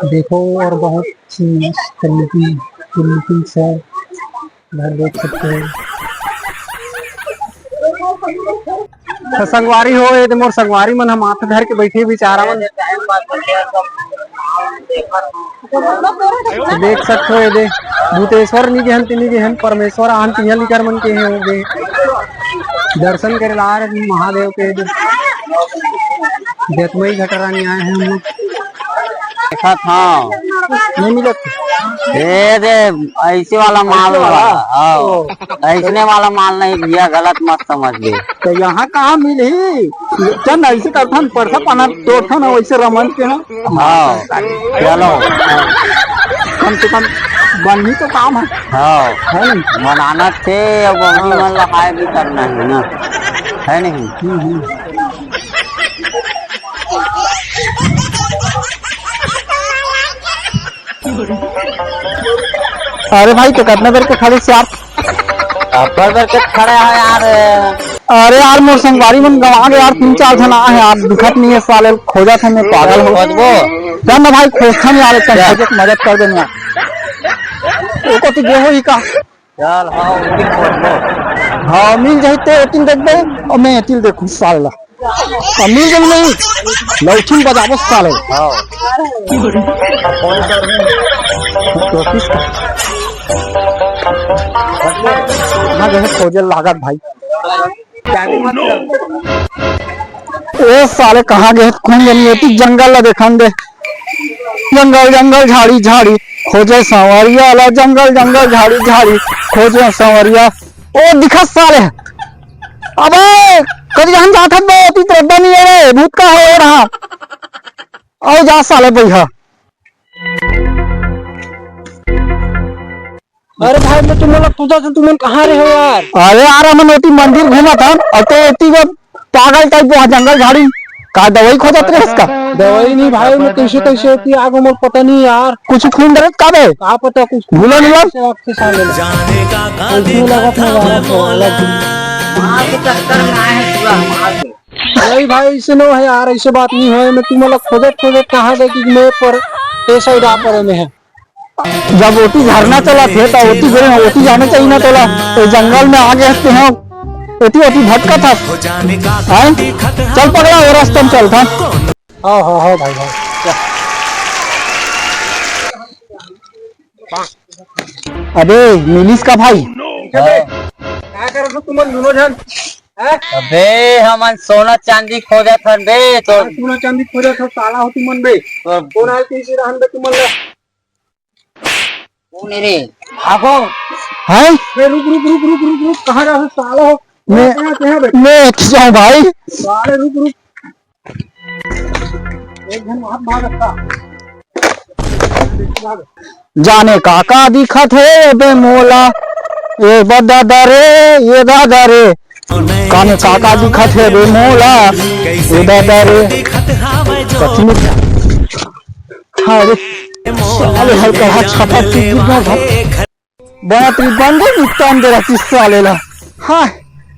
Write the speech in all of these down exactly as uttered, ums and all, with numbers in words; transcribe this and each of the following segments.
देखो, और बहुत सी क्रिएटिव, क्रिएटिव से घर देख सकते हो। तो संगवारी हो, ये दे मोर संगवारी मन ह माथा धर के बैठे बिचारा मन। देख सकते हो, ये दे भूतेश्वर नी गेहन, तिनी गेहन, परमेश्वर आन तिहा लिकर मन के हे हो गे। दर्शन करे ला आ रहे महादेव के, ये दे जतमई घटरानी आए हैं हम लोग। देखत हव। नहीं मिलत। ए दे, ऐसे वाला माल ऐसे वाला? वाला, हाँ। ओ। ऐसने वाला माल नहीं भैया, गलत मत समझ ले। तो यहाँ कहाँ मिलही? चल, ऐसे करथन, परसा पाना तोड़थन, वैसे रमन के ना। हाँ, चलो। कम से कम बनही तो काम है। हाँ। है नहीं? बनाना थे, अब वही मन लगाए भी करना है ना, है नहीं? हम्म, हम्म। अरे भाई, तो कितना देर के खड़े से आप? अब्बड़ देर के खड़े हैं यार। अरे यार, मोर संगवारी मन गवा गे यार, तीन चार झन आए हैं यार, दिखत नहीं है साले, खोजत हैं, मैं पागल हो। खोजबो? चल ना भाई, खोजथन यार, एकदम क्या? खोजे के मदद कर देना। ओको तो गेहूं ही का। चल, हाँ, ओती खोज लो। हाँ, मिल जाही ते एतिल देखबे, और मैं एतिल देखूं साले ला। और मिल जाही नहीं, लौठी बजाबो साले। हाँ। तो किस का? ना जैसे खोजे लागत भाई। ए साले, कहाँ गे? कौन जानी, एती जंगल ला देखन दे। जंगल, जंगल, झाड़ी, झाड़ी, खोजे सांवरिया ला। जंगल, जंगल, झाड़ी, झाड़ी, खोजे सांवरिया। ओ, दिखा साले। अबे, कति जहान जात हन बे, एती तो रद्दा नहीं है रे, भूत का हो रहा। आओ जा साले, बैहा। अरे भाई, मैं तुमन ला पूछत हंव, तुमन कहाँ रहे हो यार? अरे यार, हमन ओती मंदिर घूमत हन, अउ तो एती वो पागल टाइप वहाँ जंगल झाड़ी का दवाई खोजत रहे इसका। दवाई नहीं भाई, मैं कैसे कैसे एती आगे मोर पता नहीं यार। कुछ खून दर्द का बे? का पता कुछ भूलन उलन। से आपके सामने। जाने का का कुछ नहीं लगा देखा था था मैं वहाँ पे, मोला। अलग ही। मार के चक्कर में आए हैं पूरा मार के। नहीं भाई, ऐसे नो है यार, ऐसे बात नहीं होय। मैं तुमन ला खोजत खोजत कहाँ दे कि मैं पर ए साइड आ परे में है। जब ओती झरना चलत हे, त ओती गे, ओती जाना चाहिए ना तोला। ए जंगल में आ गे हस तेहा, एती ओती भटकत हस। हैं? चल पगला, ओ रास्ता में चलथन। हाँ, हाँ, हाँ भाई, हाँ। अबे, मिलिस का भाई? हाँ। का करत हो तुमन दुनों झन? हैं? अबे, हमन सोना चांदी खोजत हन बे, तो सोना चांदी खोजत हो, साला हो तुमन बे। तो कौन आए किसी रहन बे तुमन ला? कौन है रे? आगो। हैं? ए, रुक, रुक, रुक, रुक, रुक, रुक, कहाँ जा रहे हो, साला हो? मैं, कहाँ, कहाँ बैठे? मैं खिंचाऊं भाई। साले, रुक, रुक। एक घन हाथ मार रखा। जाने का का दिखत हे बे मोला, ए बे दादा रे, ए दादा रे। काने का का दिखत हे बे मोला, ए दादा रे। कथी में हाँ रे, साले हल्का हाथ छपा की गिरना था। बाप रे, बंदे निपटान दे रहती साले ला। हाँ,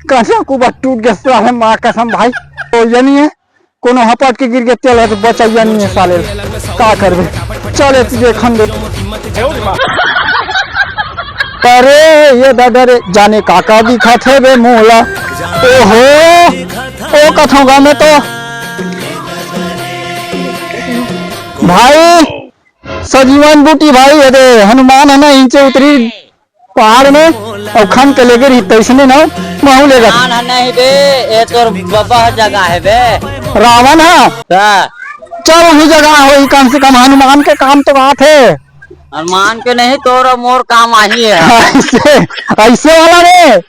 कन्या कुबा टूट गया साले, माँ कसम भाई। तो ये नहीं है, कोनो हपट के गिर गया तेल है तो बचैया नहीं है साले ला। का करबे? चले तुझे खंडे। अरे ये दादा रे, जाने का का दिखत हे बे मोला। ओहो, ओ कथों गाँव में तो भाई सजीवन बूटी भाई, ये दे, हनुमान है ना, इंचे उतरी पहाड़ में, अउ खन के लेगे रही, तैसने ना, महू लेगा। हनुमान है नहीं बे, ये तोर बबा जगह है बे। रावण है? हाँ। चल, वही जगह होही, कम से कम हनुमान के काम तो बात है। हनुमान के नहीं, तोर अउ मोर काम आही है। ऐसे, ऐसे वाला रे।